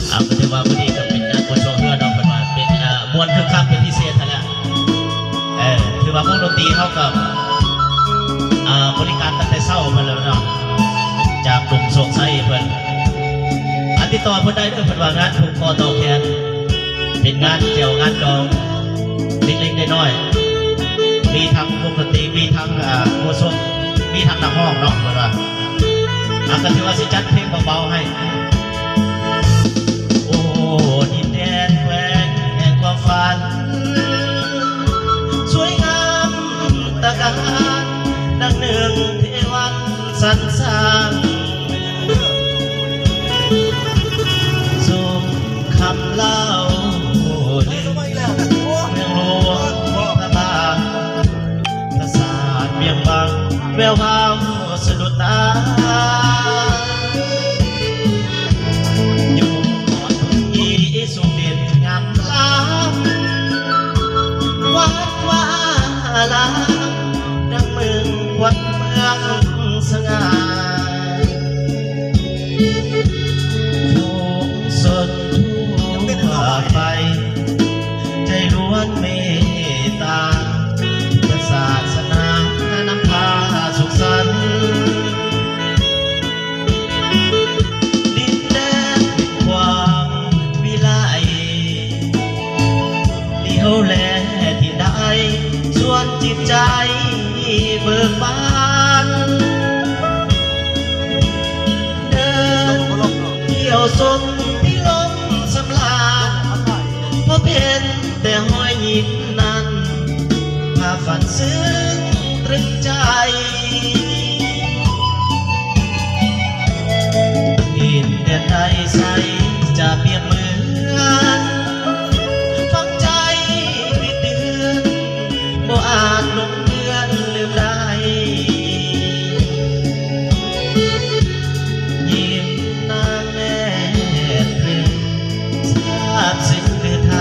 ເອົາ ກໍຖືວ່າມື້ນີ້ກໍເປັນງານບຸນຊ່ວງເຮືອນເນາະ ເພິ່ນວ່າເປັນ ເອີ ມ່ວນຄຶກຄັກເປັນພິເສດຫັ້ນແຫຼະ. ເອີ ຖືວ່າວົງດົນຕີເຮົາກໍ ເອີ ບໍລິການຕັ້ງແຕ່ເຊົ້າເພິ່ນແລ້ວເນາະ ຈາກໜຸ່ມໂຊກໄຊເພິ່ນ ອັນ ຕິດຕໍ່ເພິ່ນໄດ້ເດີ ເພິ່ນວ່າງານຜູກຄໍຕໍ່ແຂນ ເປັນງານແຈ່ວງານດອງເລັກໆນ້ອຍໆ ມີທັງວົງດົນຕີ ມີທັງ ເອີ ໝູ່ຊົນ ມີທັງນັກຮ້ອງເນາະ ເພິ່ນວ່າ. ອ່ະ ກໍຖືວ່າຊິຈັດເພງເບົາໆໃຫ້. ໂອ້ ດິນແດນແຂວງແຫ່ງຄວາມຝັນ ສວຍງາມຕະການ ດັ່ງໜຶ່ງເທວັນສັນສ້າງ ສົມຄຳລາວລືມ ເມືອງຫຼວງພະບາງ ປາສາດວຽງວັງ ແວວວາວສະດຸດຕາ ຢູ່ຮອດທີ່ຊົງເດັ່ນງາມລາມ ວັດວາອາລາມ ດັ່ງເມືອງຂວັນເມືອງສະຫງ່າ ຝູງຊົນທົ່ວໄປ ໃຈລ້ວນເມດຕາ ພຸດທະສາສະໜານຳພາສຸກສັນ ດິນແດນແຫ່ງຄວາມວິໄລ ຫຼຽວແລທີ່ໃດ ຊວນຈິດໃຈເບີກບານ ເດີນທ່ຽວຊົມພິລົມສຳລານ ພໍເຫັນແຕ່ຮອຍຍິ້ມນັ້ນ ພາບຝັນຊຶ້ງຕຶງໃຈ ດິນແດນໃດໃສຈະປຽບເໝືອນ ຝັງໃຈຕິດເຕືອນ ບໍ່ອາດຫຼົງເລືອນລືມໄດ້ ຍິ້ມນາງແນບເພິ່ງ ຊາບຊຶ້ງຫຼືໄທ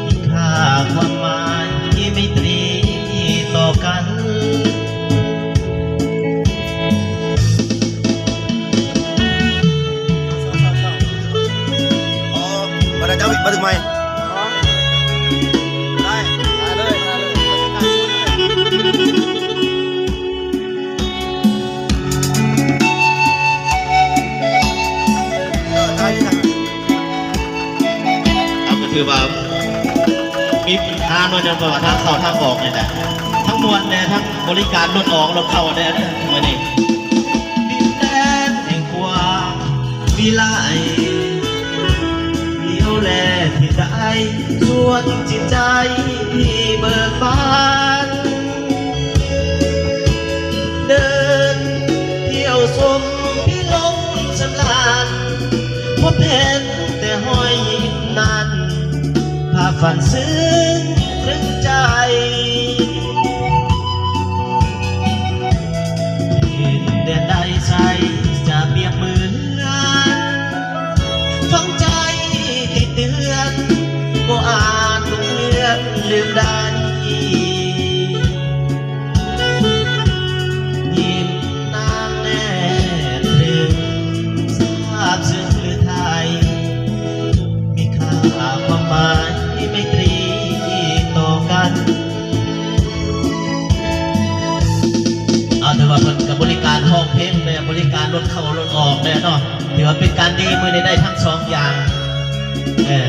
ມີຄ່າຄວາມໝາຍໄມຕຣີຕໍ່ກັນ. ອໍ ບັນດາເຈົ້າອີກ ມາເຖິງໃໝ່ ໄດ້ ມາເລີຍ ມາເລີຍ ເອີ ໄດ້ ເອົາ ກໍຖືວ່າມີບັນຫາໜ້ອຍໜຶ່ງ ເພາະວ່າທາງເຂົ້າທາງອອກນີ້ແຫຼະ ທັງມ່ວນແດ່ ທັງບໍລິການລົດອອກລົດເຂົ້າແດ່ ມື້ນີ້ ດິນແດນແຫ່ງຄວາມວິໄລ ຫຼຽວແລທີ່ໃດ ຊວນຈິດໃຈເບີກບານ ເດີນທ່ຽວຊົມພິລົມສຳລານ ພົບເຫັນແຕ່ຮອຍຍິ້ມນັ້ນ ພາບຝັນຊຶ້ງຕຶງໃຈ ດິນແດນໃດໃສຈະປຽບເໝືອນ ຝັງໃຈຕິດເຕືອນ ບໍ່ອາດຫຼົງເລືອນລືມໄດ້ ຍິ້ມນາງແນບເພິ່ງ ຊາບຊຶ້ງຫຼືໄທ ມີຄ່າຄວາມໝາຍໄມຕຣີຕໍ່ກັນ. ເອົາ ຖືວ່າເພິ່ນກໍບໍລິການຮ້ອງເພງແດ່ ບໍລິການລົດເຂົ້າລົດອອກແດ່ເນາະ ຖືວ່າເປັນການດີ ມື້ນີ້ໄດ້ທັງສອງຢ່າງ ເອີ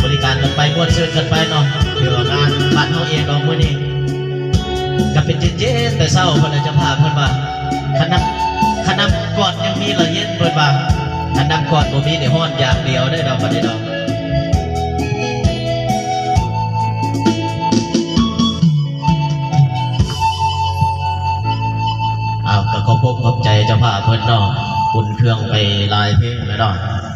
ບໍລິການກັນໄປ ມ່ວນຊື່ນກັນໄປເນາະ ຖືວ່າງານບ້ານເຮົາເອງດອກມື້ນີ້ ກໍເປັນເຢັນໆແຕ່ເຊົ້າພຸ້ນແຫຼະ ເຈົ້າພາບເພິ່ນວ່າ ຄັນນ້ຳ ຄັນນ້ຳກ້ອນຍັງມີລະເຢັນ ເພິ່ນວ່າ ຄັນນ້ຳກ້ອນບໍ່ມີນີ້ຮ້ອນຢ່າງດຽວເດີເນາະ ບັດນີ້ເນາະ. ເອົາ ກໍຂອບອົກຂອບໃຈເຈົ້າພາບເພິ່ນເນາະ ອຸ່ນເຄື່ອງໄປຫຼາຍເພງແລ້ວເນາະ.